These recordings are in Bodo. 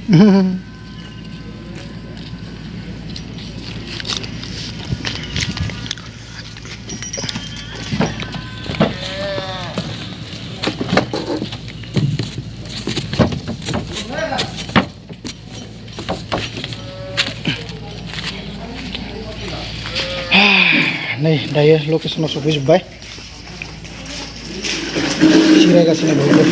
Nih, daya lokasi masuk sufai. Sirai kasih nih dulu.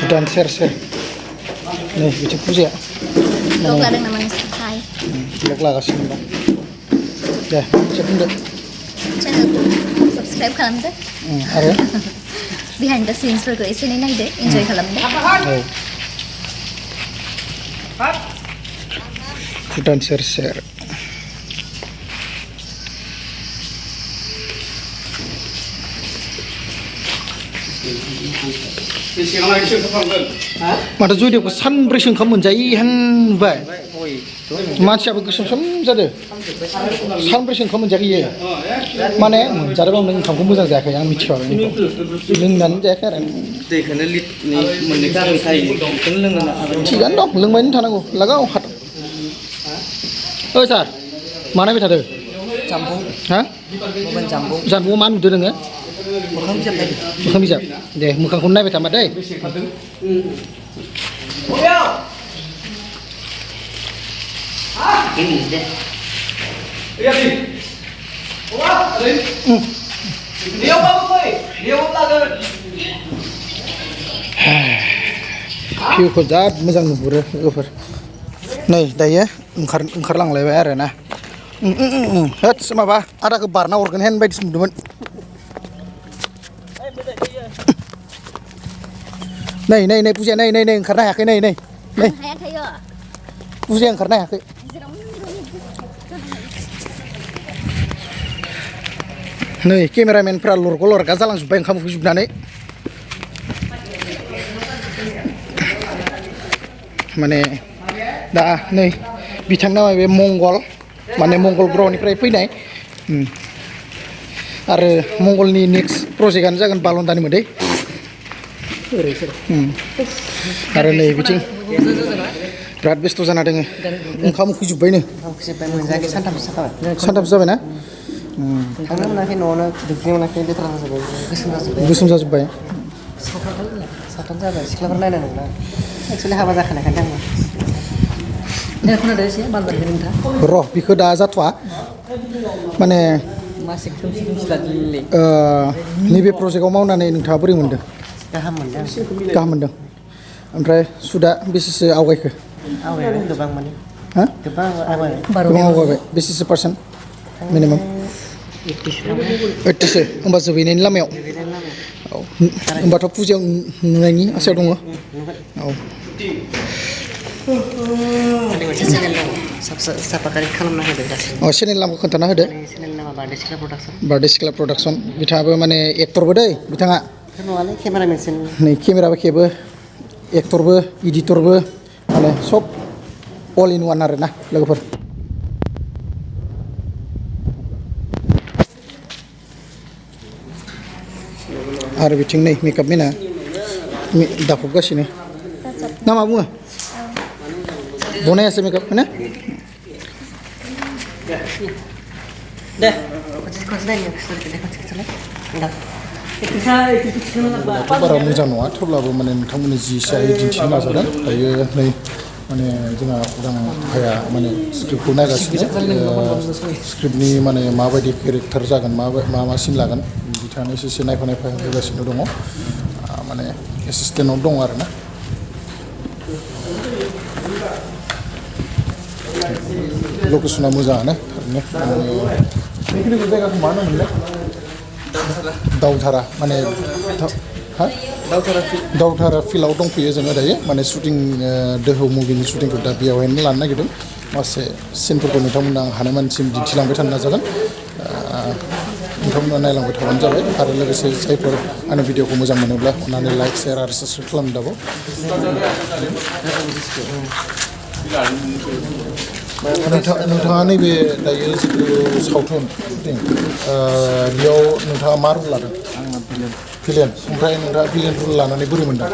Dan share. Nih, bikin puji ya. Lok lah dengan namanya subscribe. Lok lah kasih nih bang. Ya, siapa nih? Channel tuh subscribe kalam deh. Ada. Behind the scenes berikut ini nih deh, enjoy kalam deh. Oh. Dan share. Mata jadi aku sanbri sengkam menjadi hanbai. Macam apa kesem jadi? Sanbri sengkam menjadi ya. Mana? Jadi bang neng kamu muzak jaga yang micro ini. Lengan jaga kan? Dekhan lit ni menikah mitai, lengan apa? Cikan dong, lengan tanah aku, lagau hat. Oh sar, mana bisa tu? Campung. Hah? Bukan campung. Sar bukan mana tu dengar? Bukan bisa tadi. Bukan bisa. Deh, muka kau naik tambah deh. Ini deh. Iya sih. Wah, ada. Dia apa boy? Dia apa lagi? Piu kau jad, macam tu pura, over. Nih, dah ya, engkar lang lewe are na. Hat, sama apa? Ada ke barna organ hand by disembunyian. Nih, puja nih, engkar na yakin nih. Hayat hayo. Puja engkar na yakin. Nih, kameramen pera lor gazal langsung bayang kamu hujub nane. Mane, dah nih, bitang nama be Mongol, mane Mongol bro ni pera ipu nai. Are Mongol ni next project kan jangan balon tani mede. Are nih biting. Berat bestu sana dengen. Kamu hujub bay nih. Aku siapa yang menjadi santam sakar. Santam sabe na? Karena menaiki nona, duknya menaiki dia terasa sebagai Gusum saja bay. Santam saja, sekolah pernah nana. Actually haba dah kena kandang. Ini aku ada sih, bandar ini dah. Roh, biko dah zatwa. Mane. Masih sudah dili. Nebe project kau mau nane neng taburi munda. Kaham munda. Ampai sudah bisnis awal ke. Awal, gebang mana? Hah? Gebang awal. Gebang awal, bisnis persen minimum. 80 umba sebini ni lameo. Umba tu puja nungai asal dong. Tadi macam channel siapa kali kalau nak ada dah. Oh channel lam ko tana ada. Channel nama Bardeskla Production. Bardeskla Production. Bita apa mana aktor bedai, bita ngak. Kenapa ni kameramen sen? Ni kamera apa kebe, aktor be, editor be, mana sob all in one arena lagu per. Ada bincang nih makeup mina, dah fokus ini. Nama bunga? Bonai asa makeup mana? Dah. Kau sedang ni, kau dah. Bara मोजां नङा थेवब्लाबो माने नोंथांमोननि जि साय दिन्थिनो नाजादों दायो नै माने जोंहा उदां भाया माने स्क्रिप्टखौ नायगासिनो स्क्रिप्टनि माने माबायदि केरेक्टार जागोन मा सिन लागोन बिथाङा एसे नायफा होगासिनो दङ माने एसिस्टेन्टआव दङ आरोना लकेसना मोजाङानो थारैनो जायगाखौ मा होनोमोनलाय दावधारा माने दावधारा फिल्डआव दंफैयो जोङो दायो माने शुटिं दोहौ मुभिनि शुटिंखौ दा बेयावहायनो लानो नागिरदों माखासे सिनफोरखौ नोंथांमोना आं हानायमानिसिम दिन्थिलांबाय थानो नाजागोन नोंथांमोना नायलांबाय थाबानो जाबाय आरो लोगोसे जायफोर आंनि भिडिअखौ मोजां मोनोब्ला अननानै लाइक शेयार आरो साबस्क्राइब खालामनो दाबाव नोंथाङा नैबे दायो जिथु सावथुन बेयाव नोंथाङा मा रल लादों भिलेन ओमफ्राय नोंथाङा भिलेन रुल लानानै बोरै मोनदों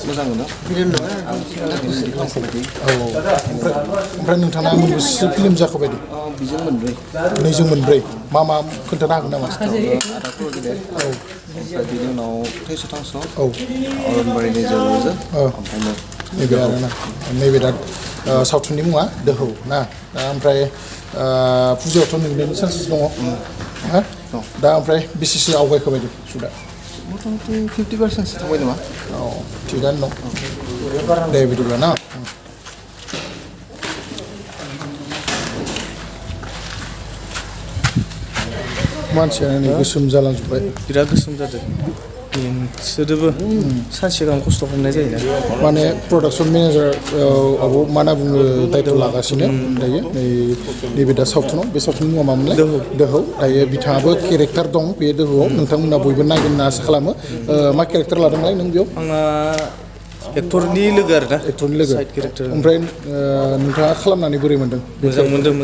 मोजां मोनो फिल्म नङा आं औ ओमफ्राय नोंथाङा मोनबेसे फिल्म जाखो बायदि बिजों मोनब्रै 2जों मोनब्रै मा खोन्थानो हागोन नामा आदाखौ गेदेर औ ओमफ्राय बिनि उनाव थैस' थांस' औ अरनबारिनि जोलुरजों ओमफ्राय नैबे आरोना नैबे दा सावथुननि मुङा दोहौ ना दा ओमफ्राय फुजायावथ' नोंनि चान्सेस दङ हा दा ओमफ्राय बेसेसो आवगायखो बायदि सुदा मथा-मथि 50%सो थांबाय नामा औ थिगानो दं दे बिदिब्ला ना मानसियानो नै गोसोम जालांजोब्बाय बिराद गोसोम जादों सोदोबो सानसे गाहाम खस्थ' खालामनाय जायोना माने प्रडाक्सन मेनेजार आबो मा होनना बुङो दायथ' लागासिनो दायो नैबे दा सावथुनाव बे सावथुननि मुङा मामोनलाय दोहौ दायो बिथाङाबो केरेक्टार दं बे दोहौआव नोंथांमोना बयबो नायगोन होनना आसा खालामो मा केरेक्टार लादोंलाय नों बेयाव आंना एक्टरनि लोगो आरोना एक्टरनि लोगो साइड केरेक्टार ओमफ्राय नोंथाङा खालामनानै बोरै मोनदों मोजां मोनदों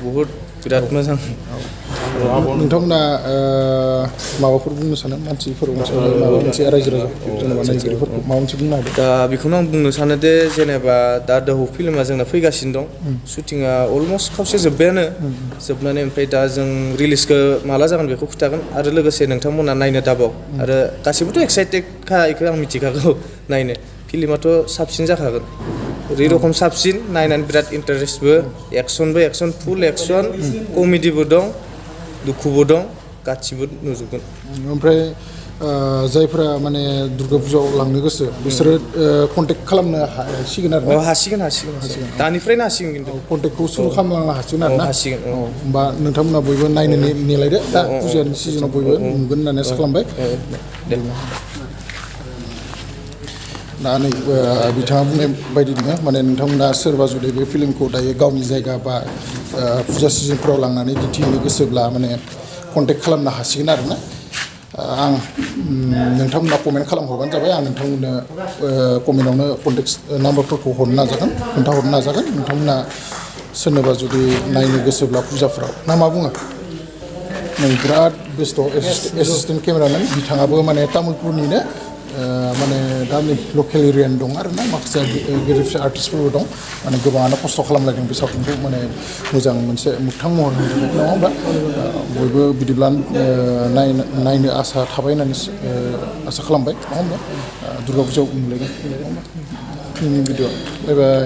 बहुद बिराद मोजां नोंथांमोना माबाफोर बुंनो सानो मानसिफोर माबा मोनसे रायजो राजा जेनेबा नायगिरिफोरखौ माबा मोनसे बुंनो हादों दा बेखौनो आं बुंनो सानो दे जेनेबा दा दोहौ फिल्मा जोंना फैगासिनो दं शुटिंआ अलमस्ट खावसे जोबनानै ओमफ्राय दा जों रिलिजखौ माला जागोन बेखौ खिथागोन आरो लोगोसे नोंथांमोना नायनो दाबाव आरो गासिबोथ' एक्साइटेडखा बेखौ आं मिथिखागौ नायनो फिल्माथ' साबसिन जाखागोन ओरैरखम साबसिन नायनानै बिराद इन्टारेस्टबो एक्सन फुल एक्सन कमेडिबो दं दुखुबो दं गासिबो नुजोबगोन ओमफ्राय जायफोरा माने दुर्गा फुजायाव लांनो गोसो बिसोरो कन्टेक्ट खालामनो हासिगोन आरो हासिगोन दानिफ्रायनो हासिगोन खिन्थु कन्टेक्टखौ सुरु खालामनो हासिगोन आरो ना हासिगोन होमबा नोंथांमोना बयबो नायनो नेलायदो दा फुजानि सिजनाव बयबो नुगोन होननानै आसा खालामबाय दा नै बिथाङा बुंनाय बायदि दङ माने नोंथांमोना सोरबा जुदि बे फिल्मखौ दायो गावनि जायगा बा फुजा सिजनफोराव लांनानै दिन्थिहैनो गोसोब्ला माने कन्टेक्ट खालामनो हासिगोन आरो ना आं नोंथांमोना कमेन्ट खालामहरबानो जाबाय आं नोंथांमोननो कमेन्टआवनो कन्टेक्ट नाम्बारफोरखौ खोन्थाहरनो नाजागोन नोंथांमोना सोरनोबा जुदि नायनो गोसोब्ला फुजाफ्राव ना मा बुङो नै बिराद बेस्थ' एसिस्टेन्ट केमेरामेन बिथाङाबो माने तामुलपुरनिनो माने दा नै लकेल एरियानि दं आरो ना माखासे गेदेर फिसा आर्टिस्टफोरबो दं माने गोबाङानो खस्थ' खालामलायदों बे सावथुनखौ माने मोजां मोनसे मोगथां महर होनो नङा होमबा बयबो बिदिब्ला नायनो आसा थाबाय होननानै आसा खालामबाय नङा होमबा दुर्गा फुजायाव नुलायगोन नङा होमबा भिडिअ बाय बाय